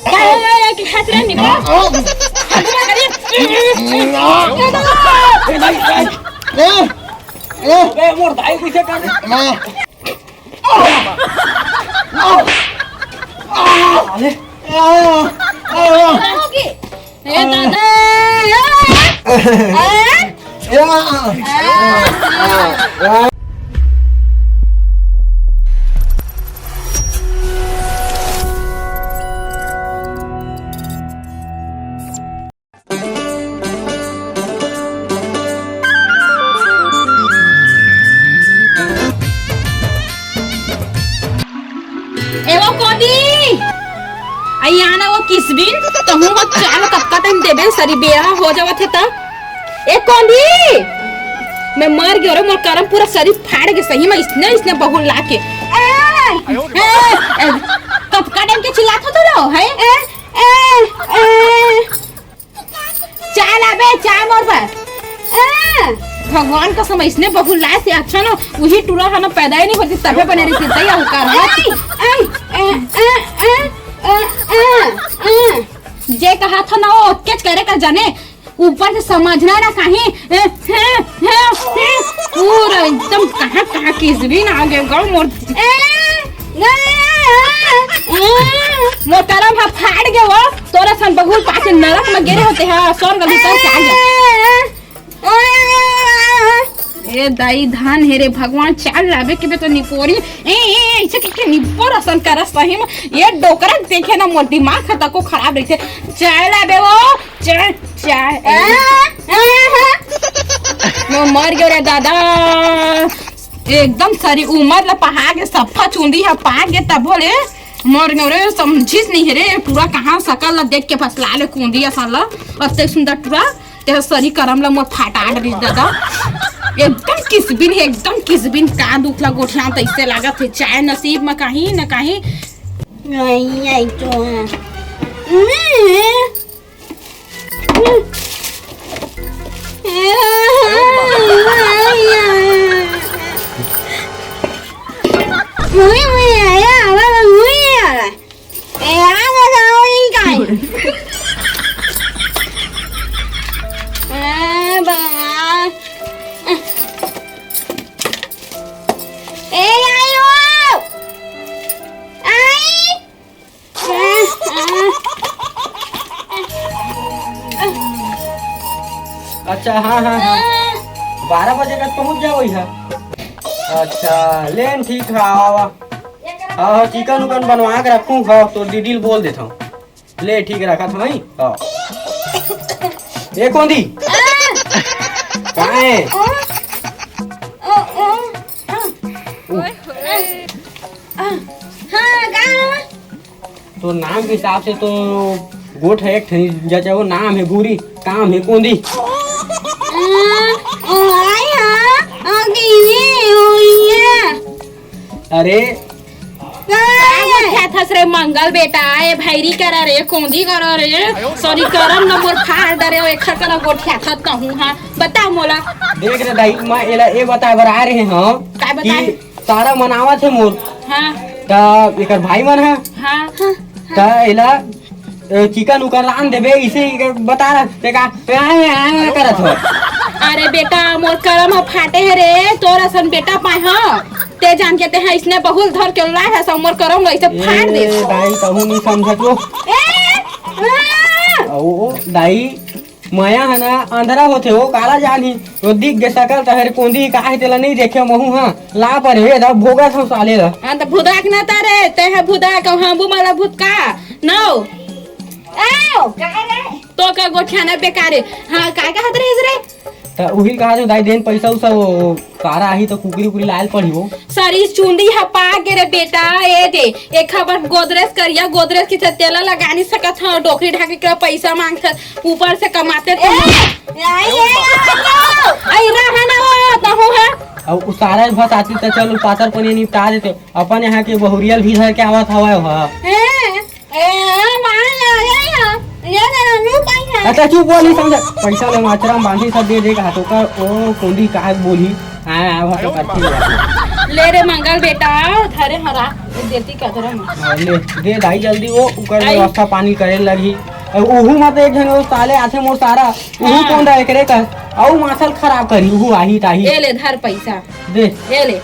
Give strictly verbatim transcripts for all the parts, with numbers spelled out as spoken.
ए, ए, ए, की खातिर नहीं बा? ए, ए, ए, ए, ए, ए, ए, अबे, मोर दाई कइसे कर दे? अरे। ए, दादा। ए, ए, ए, ए। ए वो कोदी, अई आना वो किसबिन, तहूँ वो चाल कतका टाइम देबे, सरी बेरा हो जावत हे त। ए कोदी, मैं मर गयो रे, मोर करम पूरा सरी फाड़ के सही में इसने, इसने बहुल लाके। ए, ए, ए, कतका टाइम के चिल्लात हो तो रहो, हैं? ए, ए, ए। चाय लाबे, चाय मोर बर। आ, भगवान कसम, इसने बहू लाए से अच्छा ना, उही टूरा हा ना पैदा ही नहीं होती, तबे बने रहती, तई अहंकार है। ए, ए, ए, ए, ए, ए, ए। जे कहा था ना, वो ओतकेच करे कर जाने, ऊपर से समझना ना कहीं। ए, ए, ए, ए, पूरा एकदम कहाँ, कहाँ किसबिन आ गए, गौ मोर। ए, ए, ए, ए। मोर करम हा फाड़ गए वो। तोरा सन बहुल पाके नरक में गिरे होते हैं, स्वर्ग भीतर से आ गया। ए दाई, धान हे रे भगवान, चाल लाबे के बे तो निपोरी। ए, ए, ऐसे करके निपोर असन करस सही में। ये डोकरा देखे ना, मोर दिमाग खता को खराब रहिथे। चाल लाबे वो, चाल, चाल। मैं मर गयो रे दादा। एकदम सरी उमर ला पहा के सफा चुंदी हा पा के तब बोले मर गयो रे, समझिस नहीं हे रे, टूरा कहाँ सकल ला देख के फसला ले कुंदी असन ला, अत्ते सुंदर टूरा, ते सरी करम ला मोर फाटा डरी दादा। एकदम किसबिन हे, एकदम किसबिन, का दुख ला गोठिया तैसे लागत हे, चाहे नसीब में कहीं न कहीं। नहीं, आई तो है। अच्छा, हाँ, हाँ, हाँ। बारह बजे तक पहुँच जाओ इहाँ। अच्छा, लेन ठीक है, आवा, आवा। हाँ, हाँ, चिकन उकन बनवा के रखूँ, हाँ, तो दीदी ल बोल देता हूँ। ले, ठीक है, रखा था, हाँ। ए, कौन दी? कहाँ है? हाँ, का? तो नाम के हिसाब से तो गोठ है एक ठन, जचा वो नाम है गोरी, काम है कोंदी। अरे, का गोठियाथस रे मंगल बेटा, ए भैरी करा रे, कोंदी करा रे, सॉरी, करम न मोर फाड़ डरे, एखर करा गोठियाथस तहूँ, हाँ, बता मोला। देख रे दाई, मैं एला ए बताए बर आ रहे हूँ का बताए? कि तारा मनावत है मोर। हाँ। त एकर भाई मन ह। हाँ। त एला, ए, चिकन उकन लान देबे, इसे ही बता रहा, ते का, ए, ए, ए, ए, करत हो। अरे बेटा, मोर करम ह फाटे है रे, तोर असन बेटा पाए ह। ते जान के ते ह इसने बहुल धर के लाए ह, सब मोर करम ल इसे फाड़ दे। ए, दाई, कहूँ नहीं समझत वो। ए, आ! ओ, दाई, मया है ना, अंधरा होथे वो, काला जान ही। वो दिख गे सकल त हर कोंदी का है, तेला नहीं देखे महू, हाँ। ला पर हे, दा भोगा था साले ला। हाँ, त भुदाक ना तारे, ते है भुदाक, हम बु माला भूत का? नो। आओ, का रे? तो का गोठियाना बेकार है। हाँ, का कहत रहिस रे? त उही कहा जो दाई देन पैसा उसा वो कारा आही त कुकरी उकरी लायल पड़ी वो। सरी चुंदी ह पा के रे बेटा, ए दे, एक खबर गोदरेज करिया, गोदरेज की तेला लगा नहीं सकत ह, डोकरी ढाकरी के पैसा मांगत ह, ऊपर से कमाते तो ए, आई, ए, आई, आई, रहा ना वो, तहु है। अब उ सारा भस आती त चल पातर पनिया निपटा देते, अपन यहाँ के बहुरियल भी धर के आवत हवा हो। ए, ए, मार ले, ले, ले, ले, ले, लू पाई है। अच्छा, चुप, वो नहीं समझा। पैसा ले, माचरा में बांधी सब दे दे, कहा तो कर, ओ, कोंडी का बोली। हाँ, हाँ, वो तो करती है। ले रे मंगल बेटा, धरे हरा। ये देती का धरम। हाँ, ले, दे दाई जल्दी वो, ओकर आई। व्यवस्था पानी करे लगही। अउ उहू मत एक झन वो साले आथे मोर सारा, उहू हाँ। कौन रहे करे कर, अउ मासल खराब करी, उहू आही ताही। ए ले धर पैसा। दे। ए ले।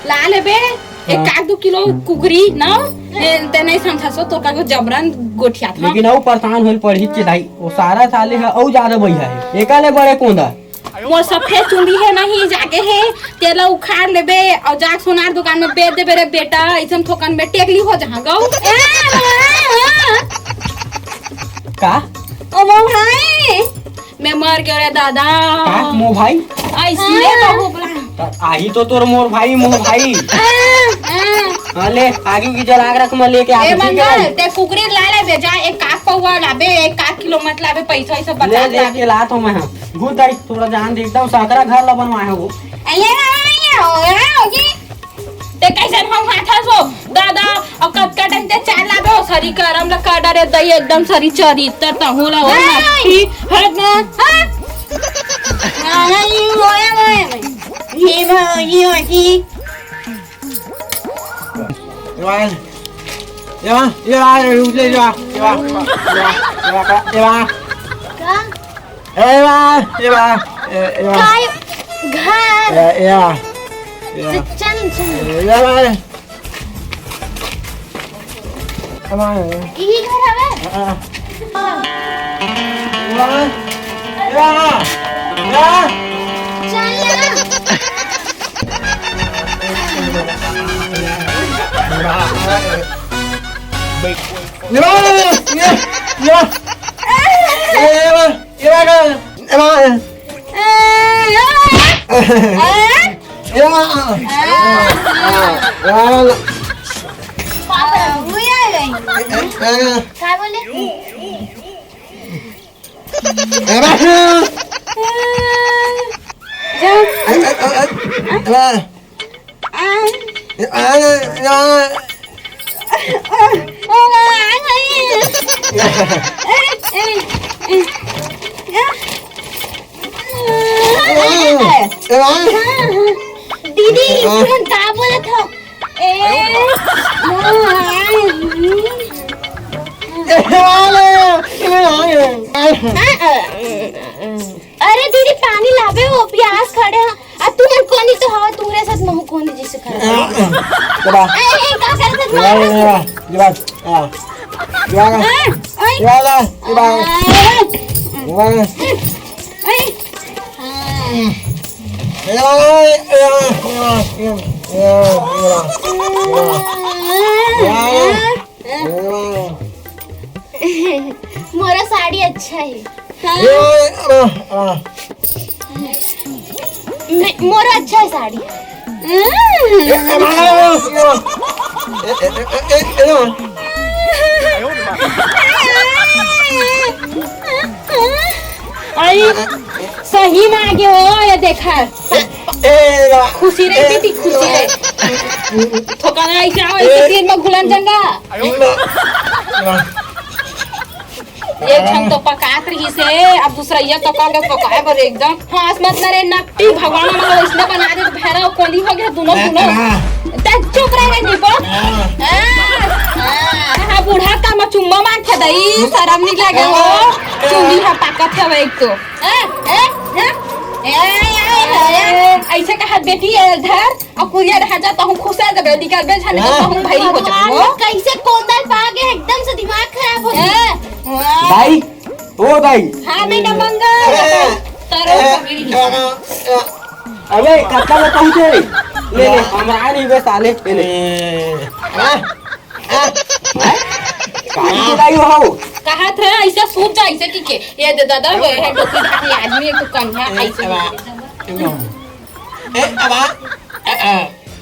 ला लेबे, एक हाँ। आध दू किलो कुकरी ना, ए, ते नहीं समझा सो, तो का को जबरन गोठिया था। लेकिन अउ परेशान होल पड़ही के दाई, वो सारा साले है, अउ ज्यादा बढ़िया है। एका ले बड़े कोंदा। मोर सफेद चुंदी हे नहीं जागे हे, तेला उखाड़ लेबे अउ जाके सोनार दुकान में बेच देबे रे बेटा, अइसन थोकन में टेकली हो जहाँ गऊ। का? ओ मोर भाई, मैं मर गयो रे दादा। का? मोर भाई? अइसने हाँ। तो हो बोला। त आही तो तोर मोर भाई, मोर भाई। हाँ, हाँ। हाँ, ले, आगी की जला के रख, मैं लेके ए आके, ठीक है मंगल, भाई? ते कुकरी ला ले बे, जा, एक काक पौवा लाबे, एक काक किलो मत लाबे, पैसा वैसा बता ले, ले लाबे। के लात हूँ मैं, हाँ। गुद दाई, थोड़ा जान दे, एकदम सकरा घर ला बनवाए हो। अइया, अइया, हो, हो जी। ते कैसे हम हाथा सो, दादा, अब कतका टाइम ते चाल लाबे हो, सरी करम ला काटा रे दई, एकदम सरी चरित्र तहूँ ला हो, नहीं। नट्टी, हट ना, हाँ। नहीं, नहीं, होया, होया, नहीं। ये भौजी होती। ये बार, ये बार, ये बार, रुक ले, ये बार, ये बार, ये बार, ये बार, ये बार। का? ए, ये बार, ये बार, ए, ये बार। काय घर? ए, ये बार, ये बार। चल, चल। ए, ये बार। ये बार। ई घर हवे? हाँ। ये बार, ये बार, ये बार। चल ना। ये बार, ये, ये, ये बार। ये बार, ये बार। ये बार। ये बार। ये बार। पापा, हुई आ गई। ये बार। का बोले? ये बार। जा। ये बार। दीदी, तुरंत का बोलत हो? ए, अरे दीदी, पानी लाबे, वो प्यास खड़े हैं। आ तुमन कोनी तो हवा, तुमरे साथ महू कोनी जैसे खड़ा। ये बार। ए, ए, का करत हस? ये बार, ये बार, ये बार। हाँ। ये बार। हाँ, ओए। ये बार, ये बार। हाँ। ये बार। ओए। हाँ। ये बार, ये बार, ये बार, ये बार, ये बार, ये बार। ये बार। मोरा साड़ी अच्छा है। हाँ। ये, आ, आ। नहीं, मोरा अच्छा है साड़ी। ए, ए, आ, आ, आ। ए, ए, ए, ए, ए, ए, आ। आई, सही में आगे हो, ये देखा। ए, ए, आ। खुशी रही बेटी, खुशी रही। थोकना ऐसे आओ, ऐसे ए। तीर में घुलन जंगा। ए, आ। एक झन तो पकात रहिस हे, अब दूसरा ये तो कल पकाए बर एकदम। हाँस मत ना रे, नकटी भगवान हमन ला इसने बना दे, भैरव कोंदी हो गया दोनों, दोनों। ते चुप रह रे, निपो। हाँ, हाँ, बूढ़ा का म चुम्मा मांगथे दई, शरम नहीं लगे हो? चुंदी हा पाकत हवे एक तो। ए, ए, ए, ए, ए, ए, ऐसे कहा बेटी, ए, धर। अब कुरिया रह जा, तहूँ खुश रह जाबे, निकल बे, जाने तो हाँ। तहूँ भैरी हो जाबे। भगवान, कैसे कोंदल पा गए, एकदम से दिमाग खराब हो गया। ए, हाँ। दाई, ओ दाई। हाँ, बेटा मंगल। ए, तारो ए, पगड़ी। ए, ए। अबे, कत्ता में पहुँचे रे? ले, ले, हमरा नहीं बे साले, ले, ले। ए, हाँ, हाँ। काहे के दाई हो? कहा थे, ऐसे सूत जा, ऐसे की के? ये दे दादा, वो है, डोकी ढाकी आदमी, एक तो कन्या, ए, ऐसे। ए, बाबा। ए, ए।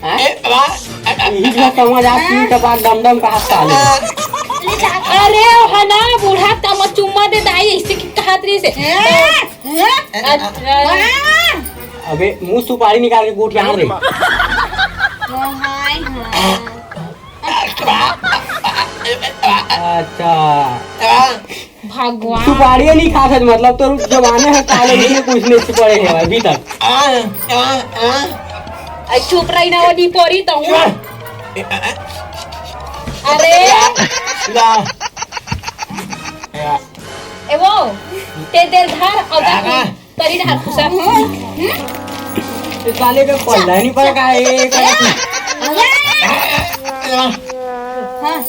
हैं? ए, बाबा। ए, ए। इही ला समझ आ, पीठ के बाद दम दम कहा साले। अरे, ओ है ना, बूढ़ा का म चुम्मा दे दाई, ऐसे की कहत रही से। ए, ए। अच्छा। अबे, मुंह सुपारी निकाल के गोठिया रे। ओ, हाय, हाय। अच्छा। भगवान। सुपारी नहीं खात है, मतलब, तो जमाने है, काले इसलिए कुछ नहीं पड़े हैं अभी तक। आ, आ, आ। आई चुप रही ना, वो नहीं पड़ी तो हूँ। आ। अरे। या। या। ए वो, ते दे धर अउ जा तरी ढार खुसा। ए, साले के पल्ला नहीं पड़ का, ए, ए, हाँ। हाँ।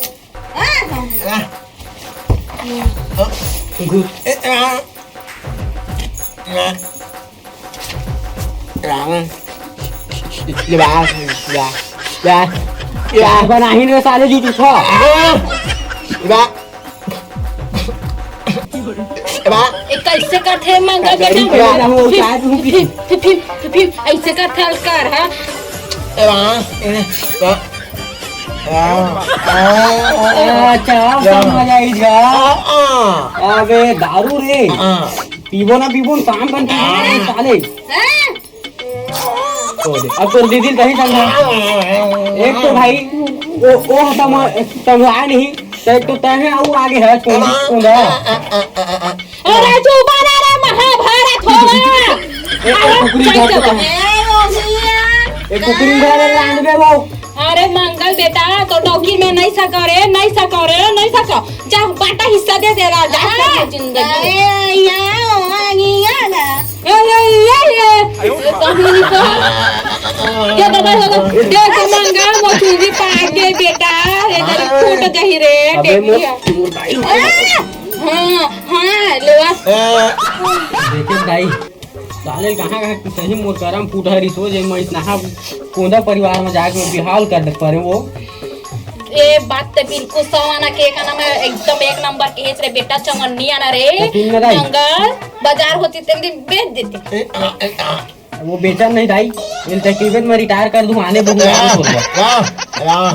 घुस। ए, आ। या। या। या। या। या। बना ही नहीं साले जी तू छो। या। या। ए, कैसे करथे मंगल बेटा? फिर, फिर, फिर, फिर, फिर, फिर, ऐसे करथे हल्का, हाँ? ए, या। अच्छा, अब समझ आई जा। अबे दारू रे, पीबो ना पीबो, शाम बन पीबो ना साले। छोड़ दे। अब तोर दीदी कहीं समझा। एक तो भाई, वो, वो सम-, समझाया नहीं, तो एक तो तैं है, वो आगे है, कौन, कौन है? अरे चुप रह रे, महाभारत होगा। ए, ए, अरे, कुकरी चल, घर चल। को कहाँ? ए, ओ भैया। ए, कुकरी घर है, लांड में वो। अरे मंगल बेटा, तो डौकी में नहीं सको रे, नहीं सको रे, नहीं सको। जा, बांटा हिस्सा दे दे रहा, जा, हाँ। जिंदगी। अरे, या, ओ, आ, या ना। ए, ए, ए, ए। ये तो हम नहीं को। ये तो बस, ये तो मंगल, वो चुंदी पाके बेटा, ये तो फूट गई रे, अबे, टेकिया। मोर, मोर भाई। आ, हाँ, हाँ, लेवा। देखे भाई, साले कहाँ, कहाँ सही मोर करम फूट हरी, सो जे मैं इतना कोंदा परिवार में जाके मैं बिहाव कर दे परे वो। ए बात ते बिल्कुल सवाना के, का नाम है, एकदम एक नंबर के हेच रे बेटा, चंगन्नी आना रे। तो तीन में दाई। मंगल, बाजार होती तेन दिन बेच देते। वो बेचन नहीं दाई, इल तकरीबन मैं रिटायर कर दूं, आने बहुत वाह, वाह, वाह,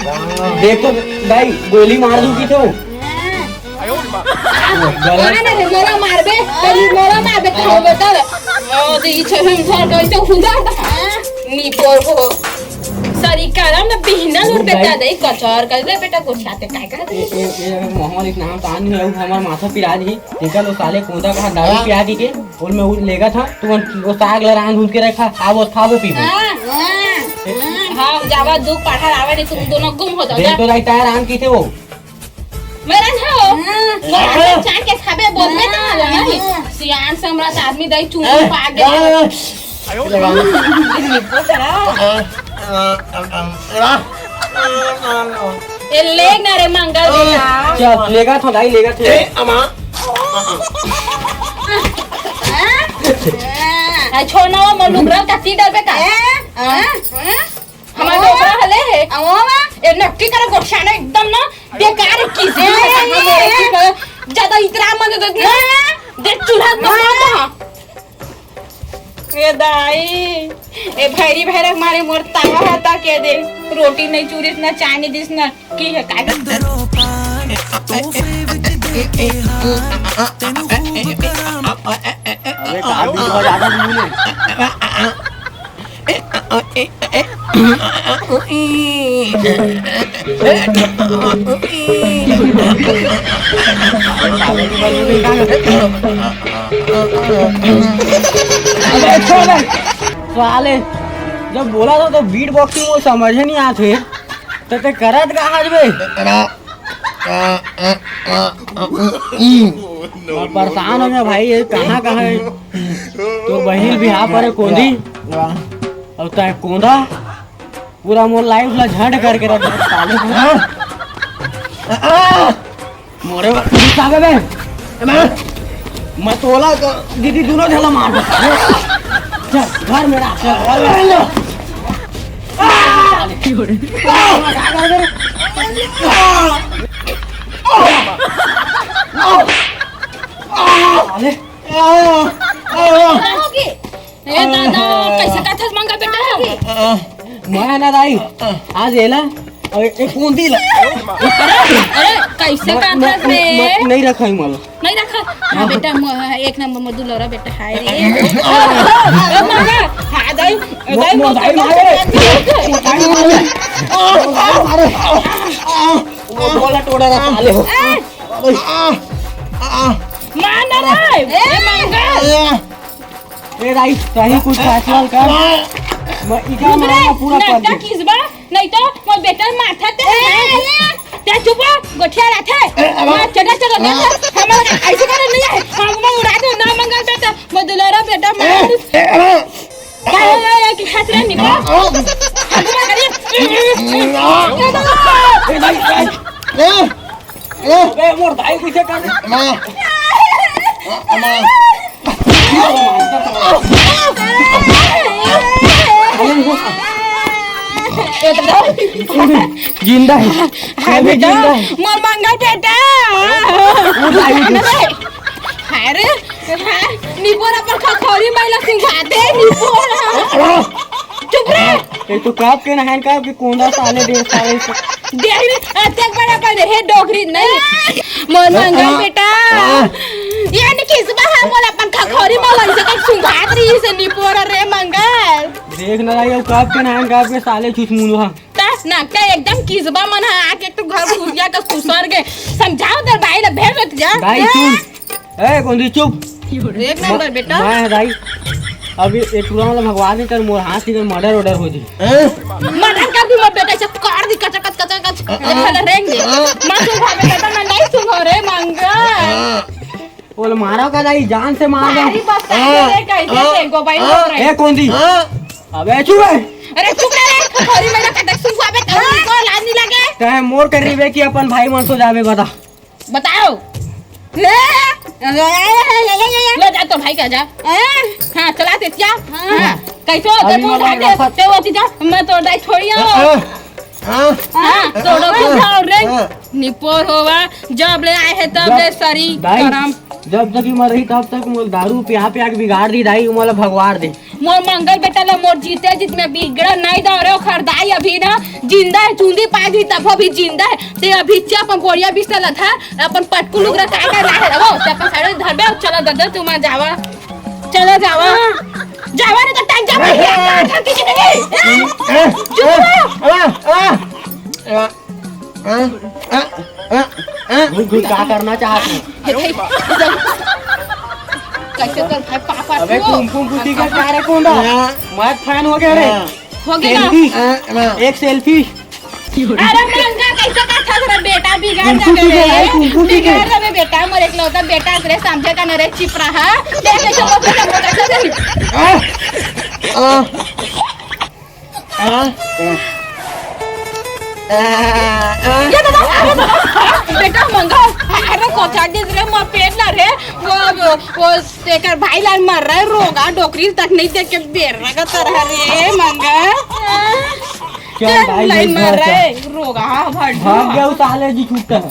वाह। देखो दाई, गोली मार दूं की तो। हाँ। गलत। हाँ ना रे, मोला मारबे, पहली मोला मारबे, खाओ बेटा। ओ, दे, ई छोरे हम घर गए तो हुंदा था। नी पोर हो। सरी करम ना बिहना लूट बेटा, दाई। दे, कचौर कर दे बेटा, गोठियाते काय कर दे। ए, ए, ए, मोहम्मद इस नाम तो आन नहीं है, हमारा माथा पिरा दी। देखा लो साले, कोंदा कहा दारू पिया दी के। ओल में उ लेगा था, तुमन वो साग ला रांध उंध के रखा, आवो खाबो पीबो। हाँ, हाँ, हाँ, जावा, दू पाठा लावे नहीं, तुम दोनों गुम हो जाओ, देख जा। तो दाई, तार रांध की थे वो। मैं रांध हो? हाँ। वो रांध चाय के खाबे बोलबे हाँ, ना, हाँ। सियान समरस आदमी दाई चुंदी हाँ, पागे। हाँ। निपो करा। हाँ, हाँ, हाँ, हाँ। ए, ले ना रे मंगल बेटा। चल, लेगा था दाई, लेगा था। ए, अमा। आ, छोड़ ना, वो मलुगरा का ती डर बेटा। ए, आ, आ, हमार डोकरा हले है। अमा। ए, नक्की करे गोठियाना एकदम ना बेकार किसी ए, ए, ए, ए। ज्यादा इतरा मत दे, दे, दे चूल्हा मत दे। ए दाई, ए भैरी भैरक मारे मोर तावा हता के दे, रोटी नहीं चूरिस ना, चाय नहीं दिस ना, की है काय? अबे का बीच में जाके बोले? अबे छोड़ बे। साले, जब बोला था तो बीट बॉक्सिंग वो समझे नहीं आते, तो ते करत का आज बे? मैं परेशान हो गया भाई, ये कहाँ कहाँ है? तो बहिन भी यहाँ पर है कोंदी, वाह। और तय कोंदा, पूरा मोर लाइफ ला झंड करके रख दे साले। मोरे गुस्सा आ गए बे। मैं तोला का दीदी दोनों झला मार दे। चल, घर में रख, चल, घर में रख। साले। ए दादा, कैसे कथस मंगल बेटा? मैं ना दाई, आज एला और एक बूंदी ला। अरे, अरे, कैसे मैं, कथस मैं, रे? मैं नहीं रखा ही माला। नहीं रखा? हाँ बेटा, म-, एक नंबर में दुलौरा बेटा, हाय रे। ओ मामा, हाँ दाई, मो-, दाई, मो-, दाई मारे। दाई मारे। दाई मारे। वो बोला टोड़ा रहा साले हो। ए! मार ना रे, ए मंगल। ए दाई, सही कुछ फैसला कर। मैं इधर मारा पूरा कर दे। किस बा? नहीं तो मोर बेटा माथा ते। ए, ए। ते चुप हो, गोठिया रथे। ए, अब मार चढ़ा चढ़ा दे। हाँ। हमर ऐसे करे नहीं है। हम मैं उड़ा दो ना मंगल बेटा, मोर दुलारा बेटा ए, मार। ए, अब का है ये कि खात रे निको? हाँ। हम क्या करिए? ए, ए, ए, ए, ए, ए, ए, ए, ए, ए, ए, अबे, मोर दाई कइसे कर दे? अम्मा। अम्मा। जिंदा है। हाँ अभी बेटा, जिंदा है। मोर मंगल बेटा। उठ, उठ, उठ। अरे, हाँ, निपोर अपन खखोरी माई ला सिंघा दे, निपोर। चुप रे। ये तो काप के नहान का कि कोंदा साले दे साले से। देख रे, अतेक बड़ा बने हे डोकरी नहीं। मोर मंगल हाँ। बेटा। हाँ। ये नहीं किसबा है, मोला अपन खखोरी में वैसे तक सुंघात रही से निपोर रे मंगल। देख ना रही, काप के नहान काप के साले चुचमुंदवा। ता ना का एकदम किसबा मन है, आके तो घर घुसिया का सुसर के। समझाओ तेरे भाई ला, भेज देते जा। भाई सुन, ए, कोंदी चुप। एक नंबर बेटा। मैं, दाई, अभी ये टूरा वाला भगवान नहीं, तेरे मोर हाथ की murder order हो जी। मर्डर कर दी मोर बेटा, इसे काट दी कचा कच, कचा कच। ये खाना रेंग दे। मैं सुंघा बेटा, मैं नहीं सुंघा रे मंगा। बोल, मारा का दाई, जान से मार दे। अरे बस, अरे कैसे थे, गोबाई हो रहे। ए, कोंदी? अबे चुप है। अरे चुप रहे, थोड़ी मेरा कटक सुंघा बेटा, को लाज नहीं लगे। तै मोर कर रही बे कि अपन भाई मन सो जावे, बता। बताओ। ले, ले जा तो भाई का जा। हाँ, चला ते क्या? हाँ। कैसे होते अभी तो मोला उठा दे, रखत ते वो चीजा, मैं तो दाई थोड़ी हूँ। हाँ, हाँ, तोड़ो के जाओ रे। हाँ। निपोर होवा, जब ले आए हैं तब जब ले सरी दाई, करम। जब तक ही मर रही तब तक मोला दारू पिया पिया के बिगाड़ दी दाई, मोला भगवाड़ दे। मोर मंगल बेटा ला मोर जीते जीत में बिगड़ा नहीं दो रे, ओखर दाई अभी ना जिंदा है, चुंदी पा गई तब अभी जिंदा है। ते अभी चे अपन बोरिया बिस्तर ला था, अपन पटकू लुगरा काय काय लाहे रहो, ते अपन साइड में धरबे, चला ददा तू मा जावा, चला जावा, जावा नहीं तो टाइम जावा, क्या कर की जिंदगी? चुप रहो। घुस घुस का करना चाहत है? कैसे कर भाई पापा अबे तू? कुमकुम कुटी का क्या रे कोंदा? हाँ। मैं फैन हो गया रे। हाँ। हो गया ना? सेल्फी। हाँ, हाँ। एक सेल्फी। अरे मंगा कैसे का था तेरा बेटा बिगाड़ कुमकुम जावे की रे? है, कुमकुम की है। बिगाड़ जावे बेटा, मोर एकलौता बेटा तेरे समझे का न रे चिप रहा। देख कैसे बोलता था, बोलता था। हाँ। हाँ। ये दादा, अरे दादा, बेटा मंगा, अरे कोचा के रे, मोर पेट ला रे, वो, वो, वो तेकर भाई लान मर रहा है, रोगा, डोकरी तक नहीं देख के बेर रहा का तरह रे, मंगा। चल भाई, लाइन भाई, मार भाई, रहा है, रोगा, हाँ, भाग भाग गया। गया, उतार ले जी, छूटता है।